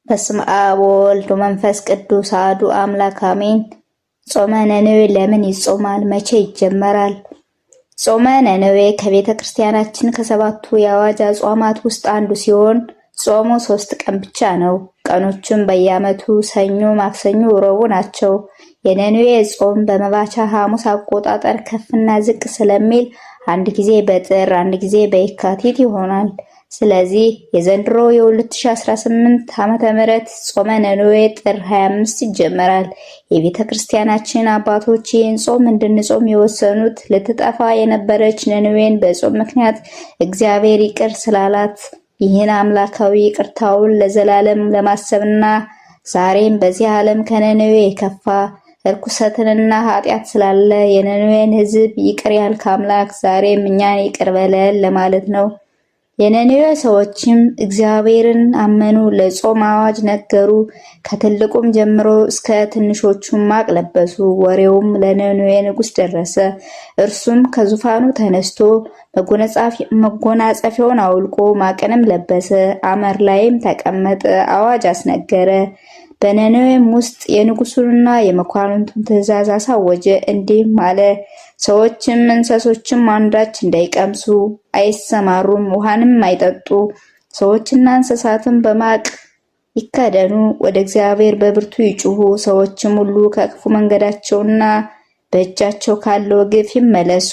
በስመ አብ ወወልድ ወመንፈስ ቅዱስ አሐዱ አምላክ አሜን። ጾመ ነነዌ ለምን ይጾማል? መቼ ይጀመራል? ጾመ ነነዌ ከቤተ ክርስቲያናችን ከሰባቱ የአዋጅ አጽዋማት ውስጥ አንዱ ሲሆን ጾሙ 3 ቀን ብቻ ነው። ቀኖቹም በየዓመቱ ሰኞ፣ ማክሰኞ፣ ረቡዕ ናቸው። የነነዌ ጾም በመባቻ ሐሙስ አቆጣጠር ከፍና ዝቅ ስለሚል አንድ ጊዜ በጥር አንድ ጊዜ በየካቲት ይሆናል። ስለዚህ የዘንድሮ የ2018 ዓመተ ምህረት ጾመ ነነዌ ጥር 25 ይጀመራል። የቤተ ክርስቲያናችን አባቶች ይህን ጾም እንድንጾም የወሰኑት ልትጠፋ የነበረች ነነዌን በጾም ምክንያት እግዚአብሔር ይቅር ስላላት ይህን አምላካዊ ይቅርታውን ለዘላለም ለማሰብና ዛሬም በዚህ ዓለም ከነነዌ የከፋ እርኩሰትንና ኃጢአት ስላለ የነነዌን ሕዝብ ይቅር ያልክ አምላክ ዛሬም እኛን ይቅር በለን ለማለት ነው። የነነዌ ሰዎችም እግዚአብሔርን አመኑ፣ ለጾም አዋጅ ነገሩ። ከትልቁም ጀምሮ እስከ ትንሾቹም ማቅ ለበሱ። ወሬውም ለነነዌ ንጉሥ ደረሰ። እርሱም ከዙፋኑ ተነስቶ መጎናጸፊያውን አውልቆ ማቅንም ለበሰ፣ አመር ላይም ተቀመጠ፣ አዋጅ አስነገረ። በነነዌም ውስጥ የንጉሱንና የመኳንንቱን ትእዛዝ አሳወጀ። እንዲህም አለ፦ ሰዎችም እንስሶችም አንዳች እንዳይቀምሱ አይሰማሩም፣ ውሃንም አይጠጡ። ሰዎችና እንስሳትም በማቅ ይከደኑ፣ ወደ እግዚአብሔር በብርቱ ይጩሁ። ሰዎችም ሁሉ ከክፉ መንገዳቸውና በእጃቸው ካለው ግፍ ይመለሱ።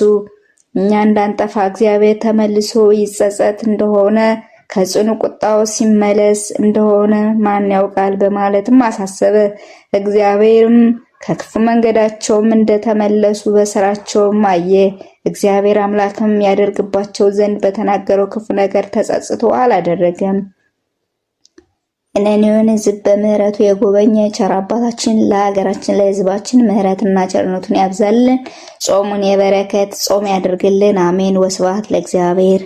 እኛ እንዳንጠፋ እግዚአብሔር ተመልሶ ይጸጸት እንደሆነ ከጽኑ ቁጣው ሲመለስ እንደሆነ ማን ያውቃል በማለትም አሳሰበ። እግዚአብሔርም ከክፉ መንገዳቸውም እንደተመለሱ በስራቸውም አየ። እግዚአብሔር አምላክም ያደርግባቸው ዘንድ በተናገረው ክፉ ነገር ተጸጽቶ አላደረገም። የነነዌን ሕዝብ በምሕረቱ የጎበኘ ቸር አባታችን ለሀገራችን ለሕዝባችን ምሕረትና ቸርነቱን ያብዛልን። ጾሙን የበረከት ጾም ያደርግልን። አሜን። ወስብሐት ለእግዚአብሔር።